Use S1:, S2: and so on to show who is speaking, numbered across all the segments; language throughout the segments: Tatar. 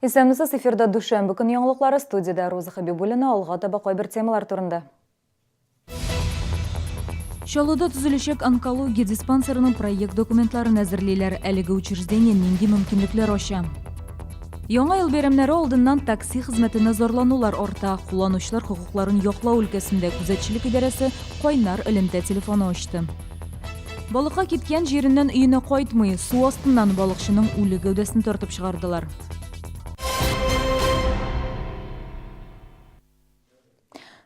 S1: Исәнмесез, эфирда дүшәмбе көн яңалыклары, студиядә Роза Хәбибуллина, алга таба кайбер темалар турында. Чаллыда төзеләчәк онкология диспансерының проект документларын әзерлиләр. Әлеге учреждение нинди мөмкинлекләр ача? Яңа ел бәйрәмнәре алдыннан такси хезмәтенә зарланулар арта. Кулланучылар хокукларын яклау өлкәсендә күзәтчелек идарәсе кайнар элемтә телефоны ачты. Балыкка киткән җиреннән өенә кайтмый, су астыннан балыкчының үле гәүдәсен тартып чыгардылар.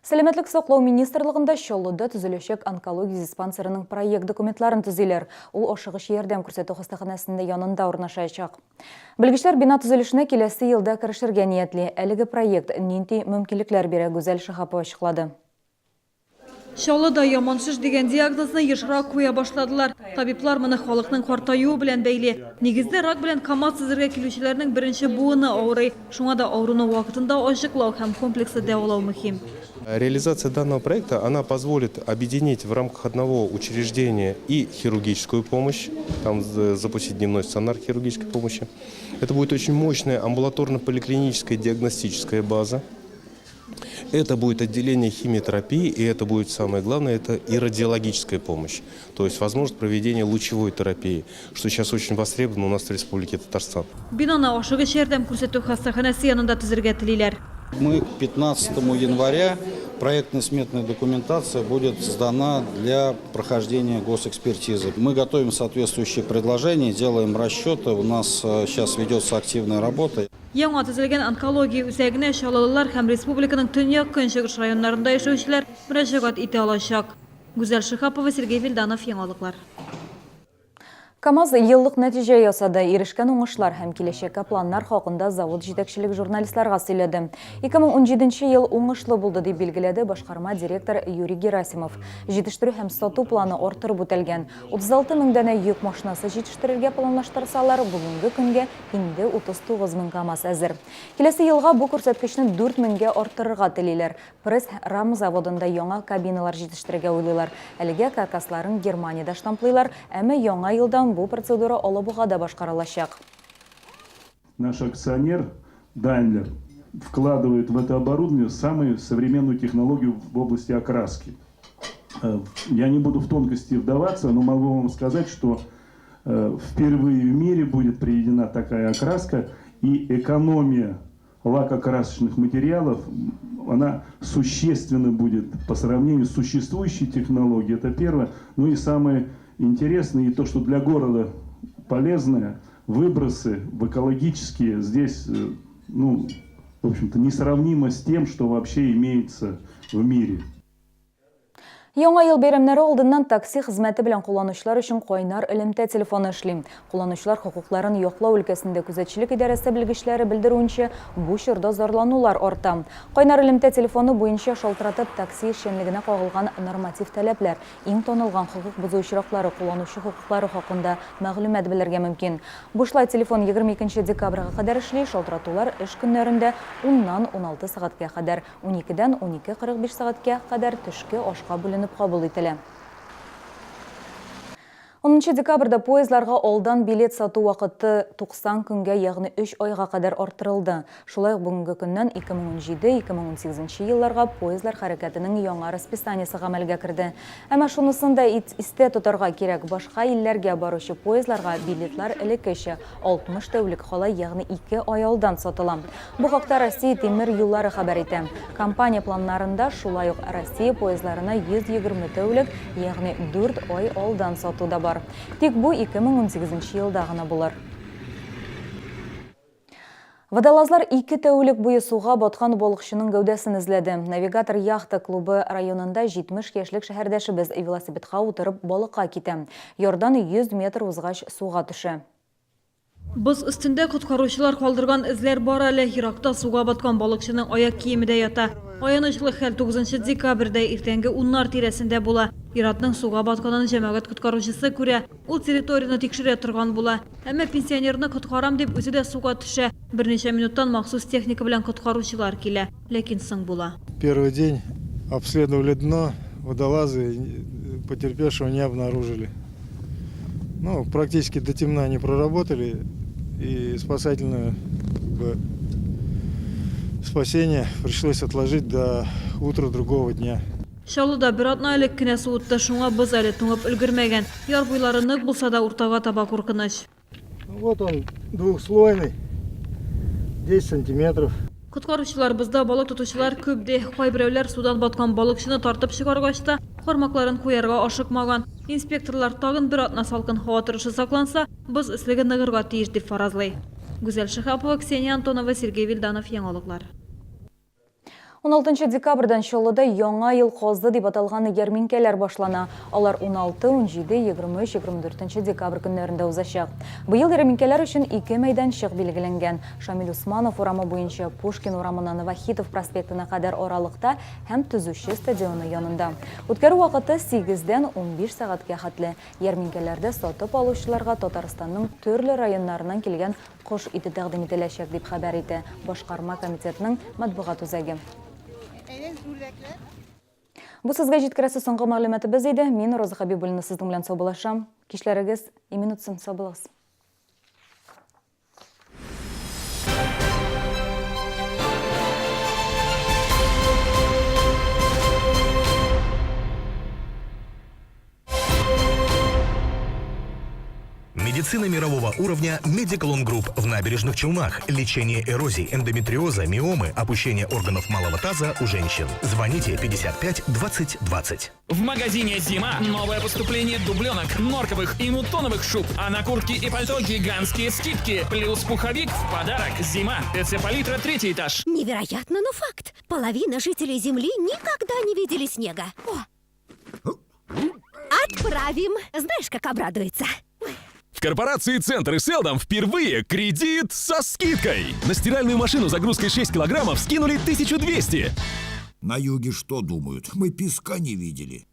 S1: Сәламәтлек саклау министрлыгында Чаллыда төзеләчәк онкология диспансерының проект документларын төзиләр. Ул ашыгыч ярдәм күрсәтү хастаханәсендә янында урнашачак. Белгечләр бина төзелешенә киләсе елда керешергә ниятли. Әлеге проект нинди мөмкинлекләр бирә, Гүзәл Шаһапова ачыклады.
S2: Чаллыда яман шеш дигән диагнозны ешрак куя башладылар. Табиблар моны халыкның картаюы белән бәйли. Нигездә рак белән КАМАЗ төзергә килүчеләрнең беренче буыны авырый. Шуңа да авыруны вакытында ачыклау һәм комплекслы дәвалау мөһим.
S3: Реализация данного проекта, она позволит объединить в рамках одного учреждения и хирургическую помощь, там запустить дневной стационар хирургической помощи. Это будет очень мощная амбулаторно-поликлиническая диагностическая база. Это будет отделение химиотерапии, и это будет самое главное, это и радиологическая помощь. То есть возможность проведения лучевой терапии, что сейчас очень востребовано у нас в Республике Татарстан.
S2: Бинаны ашыгыч ярдәм күрсәтү хастаханәсе янында төзергә телиләр.
S4: Мы к 15 января проектно-сметная документация будет сдана для прохождения госэкспертизы. Мы готовим соответствующие предложения, делаем расчеты. У нас сейчас ведется активная работа.
S2: Яңа төзелгән онкология үзәгенә чаллылылар һәм республиканың төньяк-көнчыгыш районнарында яшәүчеләр мөрәҗәгать итә алачак. Гүзәл Шиһапова, Сергей Вильданов, Яңалыклар.
S1: КАМАЗ еллык нәтиҗә ясады. Ирешкән уңышлар һәм киләчәккә планнар хакында завод җитәкчелеге журналистларга сөйләде. 2017 ел уңышлы булды, дип билгеләде башкарма директор Юрий Герасимов. Җитештерү һәм сату планы арттырып үтәлгән. 36 мең данә йөк машинасы җитештерергә планлаштырсалар, бүгенге көнгә Инде 39 мең КАМАЗ әзер. Киләсе елга бу күрсәткечне 4 меңгә арттырырга телиләр. Пресс рам заводында яңа кабиналар җитештерергә уйлыйлар. Әлегә каркасларын Германиядә штамплыйлар, әмма яңа елдан бу процедура Алабугада башкарылачак.
S5: Наш акционер Daimler вкладывает в это оборудование самую современную технологию в области окраски. Я не буду в тонкости вдаваться, но могу вам сказать, что впервые в мире будет приведена такая окраска, и экономия лакокрасочных материалов, она существенно будет по сравнению с существующей технологией, это первое. Ну и самое интересное, и то, что для города полезное, выбросы в экологические здесь, ну, в общем-то, несравнимо с тем, что вообще имеется в мире.
S1: Яңа ел бәйрәмнәре алдыннан такси хезмәте белән кулланучылар өчен кайнар элемтә телефоны эшли. Кулланучылар хокукларын яклау өлкәсендә күзәтчелек идарәсе белгечләре белдерүенчә, бу чорда зарланулар арта. Кайнар элемтә телефоны буенча шалтыратып, такси эшчәнлегенә кагылган норматив таләпләр, иң танылган хокук бозу очраклары, кулланучы хокуклары хакында мәгълүмат белергә мөмкин. Бушлай телефон 22 декабрьгә кадәр эшли, шалтыратулар эш көннәрендә уннан 16 сәгатькә кадәр. Уникедән 12:45 сәгатькә кадәр төшке ашка бүленеп кабул ителә. Унынчы декабрьдә поездларга алдан билет сату вакыты 90 көнгә, ягъни өч айга кадәр арттырылды. Шулай ук бүгенге көннән 2017, 2018 елларга поездлар хәрәкәтенең яңа расписаниесе гамәлгә керде. Әмма шунысын да истә тотарга кирәк, башка илләргә баручы поездларга билетлар элеккечә 60 тәүлек кала, ягъни ике ай алдан сатыла. Бу хакта Россия тимер юллары хәбәр итә. Компания планнарында шулай ук Россия поездларына 120 тәүлек, ягъни дүрт ай алдан сату да бар. Тик бу 2018 елда гына булыр. Водолазлар ике тәүлек буе суга баткан балыкчының гәүдәсен эзләде. Навигатор яхта клубы районында 70 яшьлек шәһәрдәшебез велосипедка утырып балыкка китә. Ярдан 100 метр узгач суга төшә.
S2: Боз өстендә коткаручылар калдырган эзләр бар әле. Еракта суга баткан балыкчының аяк киеме дә ята. Аянычлы хәл тугызынчы декабрьдә иртәнге уннар тирәсендә була. Ир-атның суга батканын җәмәгать коткаручысы күрә. Ул территорияне тикшерә торган була. Әмма пенсионерны коткарам дип үзе дә суга төшә. Берничә минуттан махсус техника белән коткаручылар килә. Ләкин соң була.
S6: Первый день обследовали дно, водолазы потерпевшего не обнаружили. Ну, практически до темна они проработали и спасательную как бы, Спасение пришлось отложить до утра другого дня.
S2: Чаллыда бер атна элек кенә суытты, шуңа боз әле туңып өлгермәгән. Яр буйлары нык булса да, уртага таба куркыныч.
S6: Вот он двухслойный, 10 сантиметров.
S2: Коткаручылар бозда балык тотучылар күп ди. Кайберәүләр судан баткан балыкчыны тартып чыгаргач та, кармакларын куярга ашыкмаган. Инспекторлар тагын бер атна салкын һава торышы сакланса, боз өслеге ныгырга тиеш дип фаразлый. Гүзәл Шиһапова, Ксения Антонова, Сергей Вильданов, Яңалыклар.
S1: 16 декабрьдән Чаллыда Яңа ел казы дип аталган ярминкәләр башлана. Алар 16, 17, 23, 24 декабрь көннәрендә узачак. Быел ярминкәләр өчен ике мәйданчык билгеләнгән. Шамил Усманов урамы буенча Пушкин урамыннан Вахитов проспектына кадәр аралыкта һәм Төзүче стадионы янында. Үткәрү вакыты 8-дән 15 сәгатькә хәтле. Ярминкәләрдә сатып алучыларга Татарстанның төрле районнарыннан килгән кош ите тәкъдим ителәчәк, дип хәбәр итә Башкарма комитетның матбугат үзәге. Бу сезгә җиткерәсе соңгы мәгълүматыбыз иде. Мин Роза Хәбибуллина сезнең белән саубуллашам. Кичләрегез имин үтсен, сау булыгыз.
S7: Медицина мирового уровня Medical Group в Набережных Челнах. Лечение эрозий, эндометриоза, миомы, опущение органов малого таза у женщин. Звоните 55 20 20.
S8: В магазине «Зима» новое поступление дубленок, норковых и мутоновых шуб. А на куртки и пальто гигантские скидки. Плюс пуховик в подарок. «Зима». ТЦ «Палитра», третий этаж.
S9: Невероятно, но факт. Половина жителей Земли никогда не видели снега. О! Отправим. Знаешь, как обрадуется.
S8: В корпорации «Центр» и «Селдом» впервые кредит со скидкой. На стиральную машину загрузкой 6 килограммов скинули 1200.
S10: На юге что думают? Мы песка не видели.